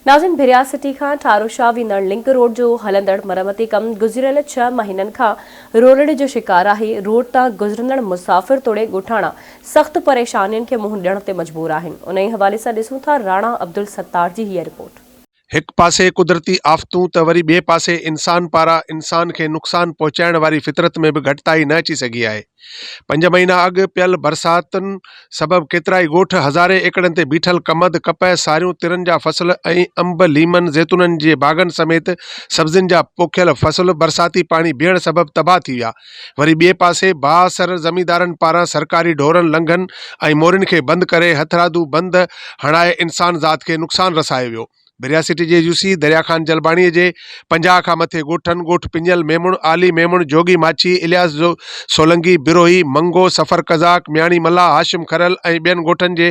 ناظرين ڀريا سٽي کان ٺاروشاه ويندڙ لنڪ روڊ جو هلندڙ مرمتي ڪم گذريل ڇهه مهينن کان رولڙي جو شڪار آهي، روڊ تان گذرندڙ مسافر توڙي ڳوٺاڻا سخت پريشانين کي منهن ڏيڻ تي مجبور آهن، انهي حوالي سان ڏسون ٿا راڻا عبدالستار جي هيء رپورٽ. هڪ پاسي قدرتي آفتون ته وري ٻئي پاسي انسان پاران انسان کي نقصان پهچائڻ واري فطرت ۾ به گهٽتائي نه اچي سگهي آهي. پنج مهينا اڳ پيل برساتن سبب ڪيترائي ڳوٺ هزارين ايڪڙن تي بيٺل ڪمند، ڪپهه، ساريون، ترن جا فصل ۽ انب، ليمن، زيتونن جي باغن سميت سبزين جا پوکيل فصل برساتي پاڻي بيهڻ سبب تباهه ٿي ويا. وري ٻئي پاسي بااثر زميندارن پاران سرڪاري ڍورن، لنگهن ۽ مورين کي بند ڪري هٿرادو بند هڻائي انسان ذات کي نقصان رسايو ويو. ڀريا سٽي جي يوسي دريا خان جلباڻي جي 50 کان مٿي ڳوٺن، ڳوٺ پڃيل ميمڻ، عالي ميمڻ، جوڳي ماڇي، الياس سولنگي، بروهي، منگو، سفر قزاق، مياڻي ملاح، هاشم کرل ۽ ٻين ڳوٺن جي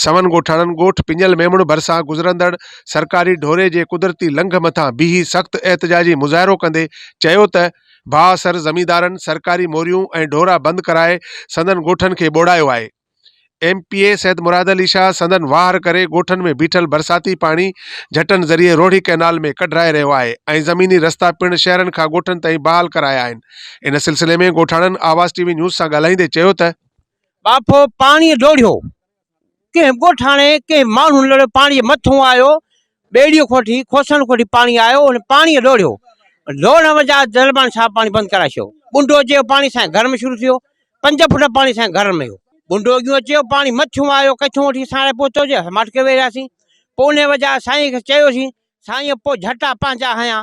سون ڳوٺاڻن ڳوٺ پڃيل ميمڻ ڀرسان گذرندڙ سرڪاري ڍوري جي قدرتي لنگهه مٿان بيهي سخت احتجاجي مظاهرو ڪندي چيو ته بااثر زميندارن سرڪاري موريون ۽ ڍورا بند ڪرائي سندن ڳوٺن کي ٻوڙايو آهي. M P A Syed Murad Ali Shah سندن واهر ڪري ڳوٺن ۾ بيٺل برساتي پاڻي جهٽن ذريعي روهڙي ڪئنال ۾ ڪڍرائي رهيو آهي ۽ زميني رستا پڻ شهرن کان ڳوٺن تائين بحال ڪرايا آهن ان سلسلي ۾ ڳوٺاڻن آواز ٽي وي نيوز سان ڳالهائيندي چيو ته. ٻاڦو پاڻيء ڊوڙيو، ڪنهن ڳوٺاڻي ڪنهن ماڻهو لڙيو پاڻيء مٿون آيو، ٻيڙيء کان وٺي کوسن کان وٺي پاڻي آيو، ان پاڻيء ڊوڙيو، ڊوڙڻ وجهه جلباڻي صاحب پاڻي بند ڪرائي ڇڏيو، ٻنڊو اچي ويو پاڻي سائين گهر ۾ شروع ٿي ويو، پنج فوٽ پاڻي اسان جي گهرن ۾ هيو. ٻنڊو اڳيون اچي ويو، پاڻي مٿيون آيو، ڪٿيون وٺي اسان وٽ پهتو جي اسان ماٺ ڪري ويهي رهياسين. پوء انهيء وجهه سائينء کي چيوسين، سائينء پوء جهٽا پنهنجا هنيا،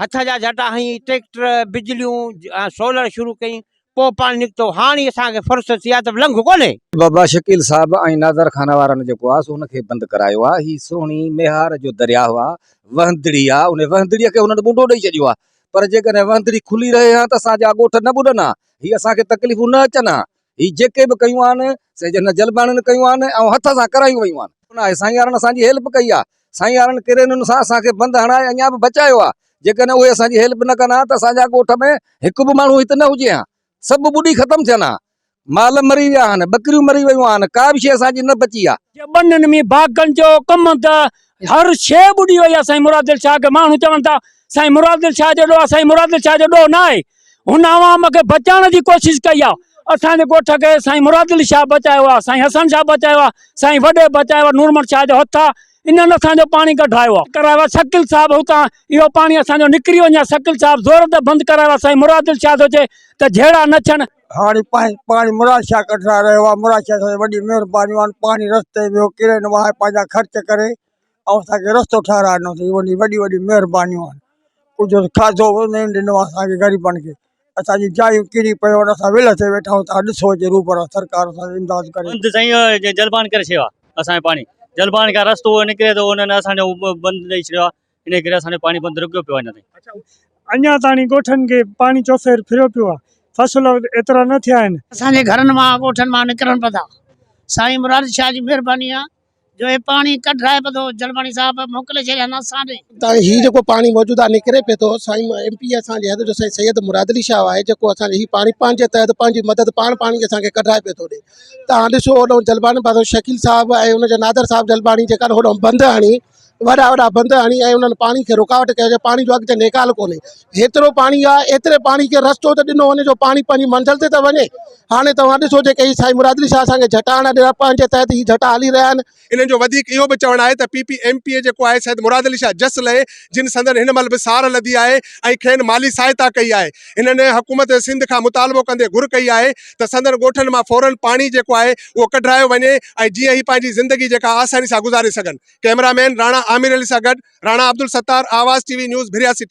هٿ جا جهٽا هنئي، ٽريڪٽر، بجليون ۽ سولر شروع ڪيائين، پوء پاڻي نڪتو. هاڻ ئي اسان کي فرصت ٿي آهي ته لنگهه ڪونهي. بابا شڪيل صاحب ۽ ناظر خان وارن جيڪو آ سو ان کي بند ڪرايو آ. هي سهڻي ميهار جو درياهه آ، وهندڙي آ، ان وهندڙيء کي هنن ٻنڊو ڏئي ڇڏيو آ. پر جيڪڏهن وهندڙي کلي رهي ها ته اسان جا ڳوٺ نه ٻڏن ها، هي اسان کي تڪليفون نه اچن ها. هي جيڪي به ڪيون آهن، سي هن جلباڻين ڪيون آهن ۽ هٿ سان ڪرايون ويون آهن. آهي سائين وارن اسان جي هيلپ ڪئي آهي، سائين وارن ڪرينن سان اسان کي بند هڻائي اڃا به بچايو آهي، جيڪڏهن اهي اسان جي هيلپ نه ڪن ها ته اسان جا ڳوٺ ۾ هڪ به ماڻهو هت نه هجي ها، سڀ ٻڏي ختم ٿين ها. مال مري ويا آهن، ٻڪريون مري ويون آهن، ڪا به شيء اسان جي نه بچي آهي. جي ٻنين ۾ باغن جو ڪمند هر شيء ٻڏي وئي آهي سائين مراد علي شاهه کي ماڻهو چون ٿا سائين مراد علي شاهه جو ڏوهه آهي سائين مراد علي شاهه جو ڏوهه نه آهي هن عوام کي بچائڻ جي ڪوشش ڪئي آهي اسان جي ڳوٺ کي سائين مراد علي شاهه بچايو آهي سائين حسن شاهه بچايو آهي سائين وڏي بچايو آهي نورمحمد شاهه جو هٿ آهي انهن اسان جو پاڻي ڪڍرايو آهي ڪرايو آهي شڪيل صاحب هتان اهو پاڻي اسان جو نڪري وڃي ها شڪيل صاحب زور تي بند ڪرايو آهي سائين مراد علي شاهه ٿو چئي ته جهيڙا نه ٿين. هاڻي پاڻي مراد شاهه ڪڍرائي رهيو آهي مراد شاهه سان وڏي مهربانيون آهن پاڻي رستي ۾ ويو ڪرين وهائي پنهنجا خرچ ڪري ۽ اسانکي رستو ٺهرائي ڏنو اٿئي وڏي وڏي وڏي مهربانيون آهن ڪجهه کاڌو به نه ڏنو آهي اسانکي غريبن کي اسانجي جايون ڪري پيون آهن اسان ولهه تي ويٺا آهيون تان ڏسو اچي روبرو سرڪار اسان امداد ڪري. بند سائين جلبان ڪري ڇڏيو آهي اسانجو پاڻي جلبان کان رستو نڪري ٿو انهن اسانجو بند ڏئي ڇڏيو آهي انهي ڪري اسان جو پاڻي بند رڪيو پيو آهي اڃا تائين. اڃا تاڻي ڳوٺن کي پاڻي چوڦير ڦريو پيو آهي فصل ايترا نه ٿيا آهن. اسان جي گهرن مان ڳوٺن مان نڪرن پيا ٿا سائين مراد شاهه جي مهرباني آ جو هي پاڻي ڪڍرائي پيو ٿو جلباڻي صاحب موڪلي ڇڏيا آهن اسان ڏي. تائين هي جيڪو پاڻي موجود آهي نڪري پئي ٿو سائين ايم پي اي اسان جي حد جو سائين سيد مراد علي شاهه آهي جيڪو اسان جي هي پاڻي پنهنجي تحت پنهنجي مدد پاڻ پاڻي اسان کي ڪڍرائي پئي ٿو ڏي تان ڏسو هوڏانهن جلباڻي پاسو شڪيل صاحب ۽ ان جا نادر صاحب جلباڻي جيڪا هوڏانهن بند هڻي وڏا وڏا بند هڻي ۽ انهن پاڻي کي رڪاوٽ ڪئي جو پاڻي جو اڳتي نيڪال ڪونهي هيترو پاڻي آهي ايتري پاڻي کي رستو ته ڏنو وڃي جو پاڻي پنهنجي منزل تي ته وڃي هاڻي توهان ڏسو جيڪي هي سائين مراد علي شاهه اسان کي جهٽا هڻائي ڏنا پنهنجي تحت هي جهٽا هلي رهيا آهن. انهن جو وڌيڪ اهو به چوڻ آهي ته P P M P A جيڪو آهي سيد مراد علي شاهه جس لهي جن سندن هن مهل به سار لڌي آهي ۽ کين مالي سهائتا ڪئي آهي هنن حڪومت سنڌ کان مطالبو ڪندي گهر ڪئي آهي ته سندن ڳوٺن مان فورن پاڻي جيڪو آهي اهو ڪڍرايو وڃي ۽ جيئن هي پنهنجي زندگي جيڪا آساني سان گذاري سگهن. ڪئميرا مين راڻا عامر علي سان گڏ Rana Abdul Sattar, Awaz T V news, Bhiria city.